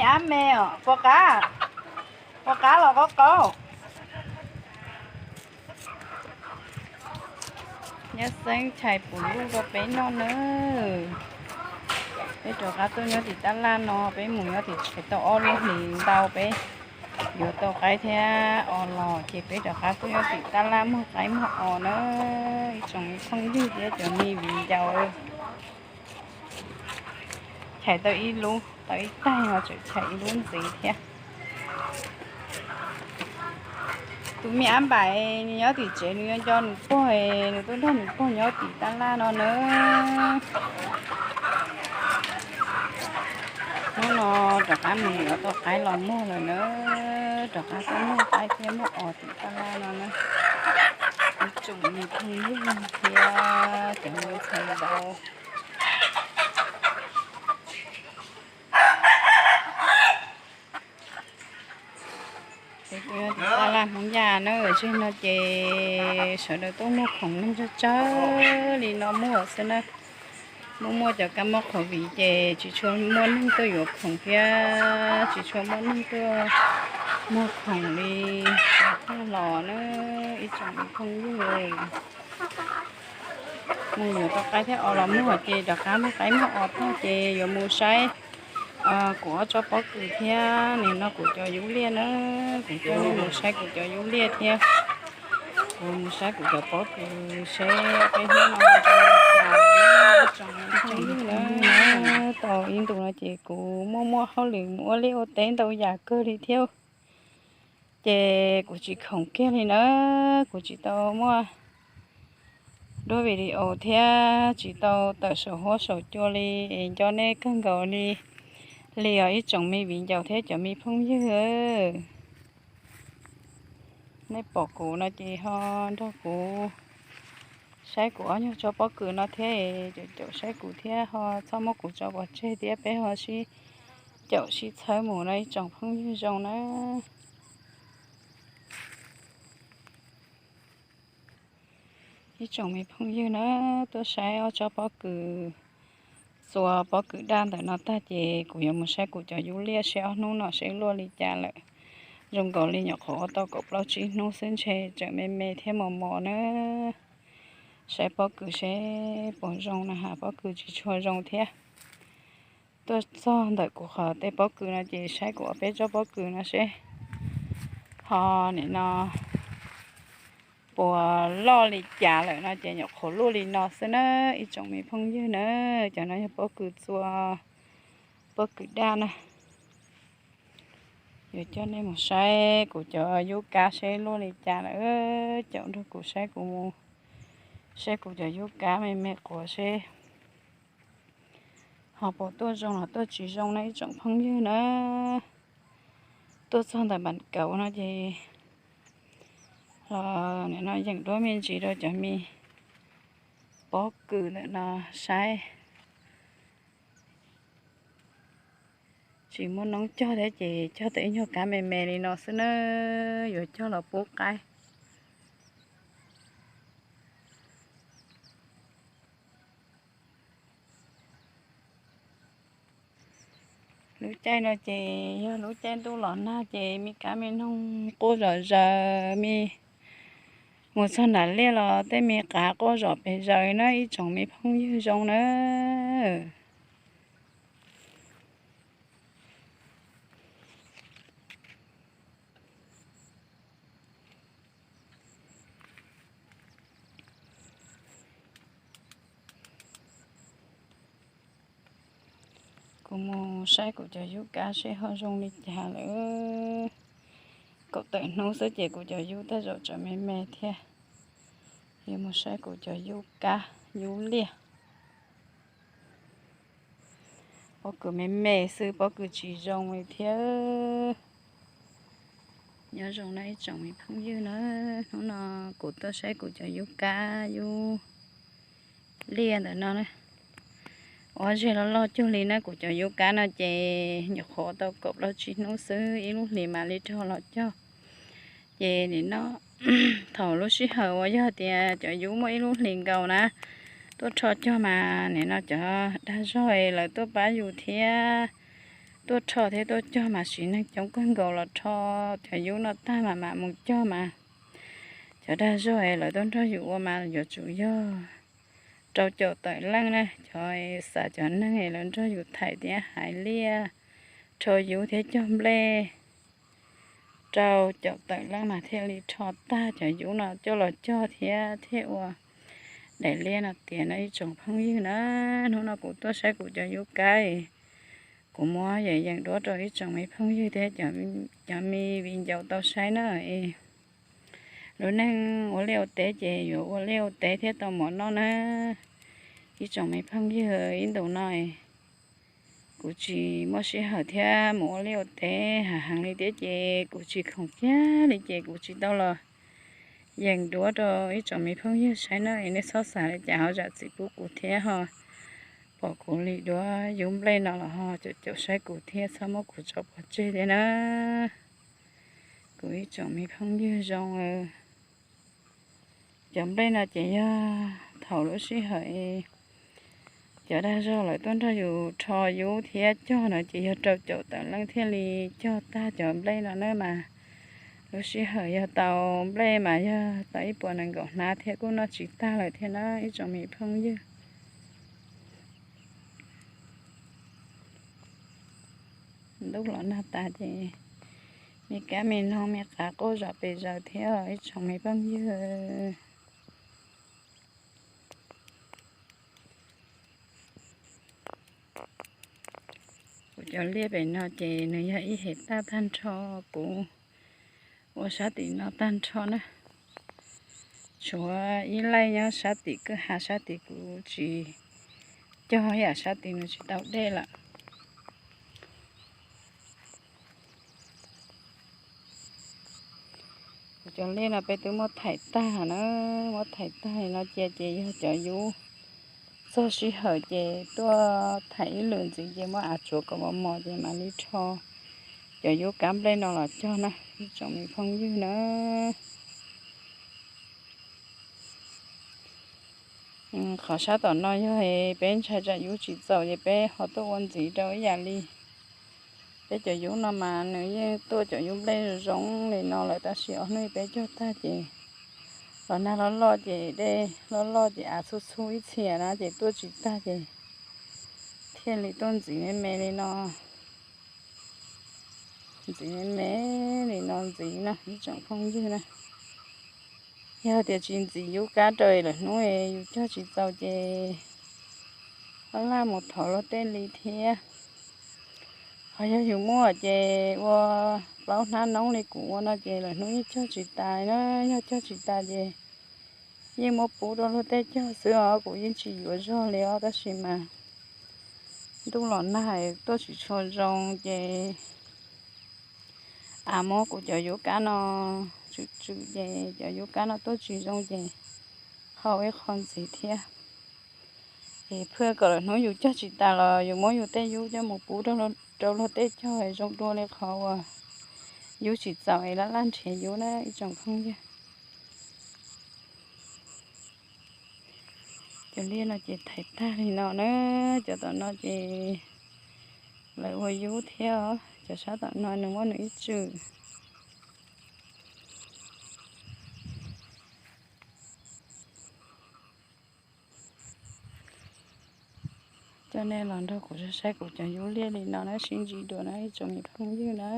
Ab me os, puas qab? Puas qab los qaub qaub? Nyob xeeb chais pum luj rau peb noj nawb. Peb rov qab tuaj nyob tim tab laj no, peb mus nyob tim tshais tau ob lub hlis ntau, peb yuav tau qaib thiab os los ces peb rov qab tuaj nyob tim tab laj muag qaib muag os na. Ib tsoom me phooj ywg thiab cov me viv ncaus, chais tau ib lub tau ib taig no tseem chais ib lub ntxiv thiab. Tus me ab npaim nws nyob tim tsev, nws nco nco nws pog, nws tuaj nrog nws pog nyob tim tab laj no nawb. Hnub no rov qab mus yuav tau qaib los muag lawm nawb, rov qab tuaj muag qaib thiab muag os tim tab laj no na. Ib tsoom me phooj ywg thiab cov me ntxhais vauv, peb tuaj nyob tim tab laj Hmoob Yaj na, zaum no ces sawv daws tuaj muag khoom neeg tsawg tsawg li no muag xwb na. Muaj muaj cov kab mob COVID ces tsis tshua muaj neeg tuaj yuav khoom thiab tsis tshua muaj neeg tuaj muag khoom li tag los na. Ib tsoom me phooj ywg, mus yuav tau qaib thiab os los muag ces rov qab muag qaib muag os tag ces yuav mus saib kuv ob tsob pob kws thiab nim no kuv cov yub liaj na. Kuv coj nej mus saib kuv cov yub liaj thiab kuv mus saib kuv cov pob kws seb peb hnub no zoo li cas. Tau ib ntus no ces kuv muaj muaj hauj lwm mus ua liaj ua teb ntau yam kawg li thiab, ces kuv tsis khoom kiag li na. Kuv tsis tau muaj duab video thiab tsis tau tawm saum huab saum cua li es nco nej kawg nkaus li, li os ib tsoom me viv ncaus thiab cov me phooj ywg. Nej pom kuv no ces ho nrog kuv saib kuv ob nyuag tsob pob kws no thiab, caum caum saib kuv thiab ho txhob muab kuv tso pov tseg thiab peb ho sib caum sib txhawb mus no ib tsoom phooj ywg zoo na. Ib tsoom me phooj ywg na, tuaj saib ob tsob pob kws txua pob kws daj ntawm no tag ces kuv yuav mus saib kuv cov yub liaj seb ob hnub no seb luaj li cas lawm. Zoo nkaus li nyuam qhuav ua tau kaum plaub tsib hnub xwb ntshe tseem me me thiab mos mos na. Saib pob kws seb puas zoo na has pob kws tsis tshua zoo thiab. Tuaj txog ntawm kuv qhov tej pob kws no ces saib kuv ob peb tsob pob kws no seb ho nim no puas loj li cas lawm no ces nyuam qhuav luaj li no xwb na ib tsoom me phooj ywg na. Cov no yog pob kws txua, pob kws daj na. Yuav coj nej mus saib kuv cov yub kab seb luaj li cas lawm, caum nrog kuv saib kuv mus, saib kuv cov yub kab me me quav seb ho puas tuaj zoo los tuaj tsis zoo na ib tsoom phooj ywg na. Tuaj txog ntawm npas kauv no ces los nim no yeem duab me ntsis rau cov me pob kws ntawm no saib. Tsis muaj noob cog thiab ces cog tau ib nyuag kab me me li no xwb na, yuav cog los pub qaib. Lub caij no ces yog lub caij ntuj los nag ces me kab me noog quaj zom zaws, me mus txog nram liaj los tej me qav quaj zom pes zaws na ib tsoom me phooj ywg zoo na. Kuv mus saib kuv cov yub kab seb ho zoo li cas lawm. Kaum tawm hnub xwb ces kuv cov yub tej zaum tseem me me thiab. Yuav mus saib kuv cov yub kab yub liaj. Pob kws me me xwb, pob kws tsis zoo li thiab. Nyob zoo na ib tsoom me phooj ywg na, hnub no kuv tuaj saib kuv cov yub kab yub liaj ntawm no na. Ua zej loj loj cuag li na, kuv cov yub kab no ces nyuam qhuav tau kaum plaub tsib hnub xwb, ib lub hlis mam li rau los cog. Ces nim no thaum lub sij hawm uas yog tias cov yub muaj ib lub hlis nkaus na, tuaj rho cog mas nim no cov dag zog lawv tuaj pab yus thiab, tuaj rho thiab tuaj cog mas sim neeg coob kawg nkaus los rho cov yub no tag mas mam mus cog mas. Cov dag zog es lawv tuaj nrog yus ua mas yuav tsum yog rau caum tawm leej na. Cov xav cov neeg es lawv nrog yus thaiv thiab haiv liaj, rho yub thiab cog nplej rau caum tawm leej mas thiaj li rho tag cov yub no coj los cog thiab thiaj ua daim liaj no tiav no ib tsoom phooj ywg na. Hnub no kuv tuaj saib kuv cov yub kab, kuv muab yees yees duab rau ib tsoom me phooj ywg thiab cov me viv ncaus tau saib na. Lub neej ua liaj ua teb ces yuav ua liaj ua teb thiab tau mov noj na. Ib tsoom me phooj ywg, ib ntus no kuv tsis muaj sij hawm thiab mus ua liaj ua teb hav heev li thiab ces kuv tsis khoom kiag li ces kuv tsis tau los yees duab rau ib tsoom me phooj ywg saib na. Es nej txhob xav li cas ho zam txim pub kuv thiab ho pom kuv lim duab yub nplej no los ho caum caum saib kuv thiab txhob muab kuv tso pov tseg thiab na. Kuv ib tsoom me phooj ywg zoo, cov nplej no ces yog thaum lub sij hawm cov dag zog lawv tuaj nrog yus rho yub thiab cog no ces yog rau caum tawm leej thiaj li cog tag cov nplej no na mas. Lub sij hawm yog tau nplej mas yog tau ib puas nees nkaum hnab thiab kuj noj tsis tag lawm thiab na ib tsoom me phooj ywg. Ntuj los nag tas ces me kab me noog me qav quaj zom pes zaws thiab ib tsoom me phooj ywg. Kuv cov liaj pem no ces nws yog ib hem tag tag nrho, kuv ua sab tim no tag nrho na. Tshuav ib laij nyob sab tim kwj ha sab tid kuv tsis cog ib yam sab tid nws tsis tau dej lawm. Kuv cov liaj no peb twb muab thaim tag na, muab thaim tag li no cia ces yog cov yub txog sij hawm ces tuaj thaim ib lwm ntxiv ces muab av tsuav kom mos mos ces mam li rho cov yub kab nplej no los cog na ib tsoom me phooj ywg na. Qhov sab tom no yog peb ntshai tsam yub tsis txaus ces peb ho tuaj ua ntxiv rau ib yam li peb cov yub no mas nws yeej tuaj cov yub nplej zoo li no lawm tab sis ob hnub peb cog tag ces los nag loj loj ces dej loj loj ces av txhub txhub ib txhia na ces tuaj tsis tag ces thiaj li tuaj ntxiv me me li no. Ntxiv me me li no ntxiv na ib tsoom phooj ywg na. Yog tias tsis ntxiv yub kab rau lawm hnub yus cog tsis txaus ces laj laj mus thov luag tej li thiab. Ho yog yus muaj ces ua plaub hnab noob li kuv ua no ces lawm hnub yeej cog tsis tas na. Yog cog tsis tas ces yeej muab pub rau luag tej cog xwb os, kuv yeej tsis yuav zog li os tab sis mas ntuj los nag tuaj tsis tshua zoo ces av muab kuv cov yub kab no tswm tswm ces cov yub kab no tuaj tsis zoo ces hau ib qho ntxiv thiab. Es phaj kom lawm hnub yus cog tsis tas los yus muab yus tej yub coj mus pub rau luag tej cog zoo dua li qhov uas yub tsis txaus es laj laj nrhiav yub na ib tsoom phooj ywg. Cov liaj no ces thaiv tag li no na, cov tom no ces lawv ua yub thiab os, cov sab tom no nws muab nws ib tswm. Coj nej los nrog kuv saib kuv cov yub liaj li no na, sib ntsib dua na ib tsoom me phooj ywg na.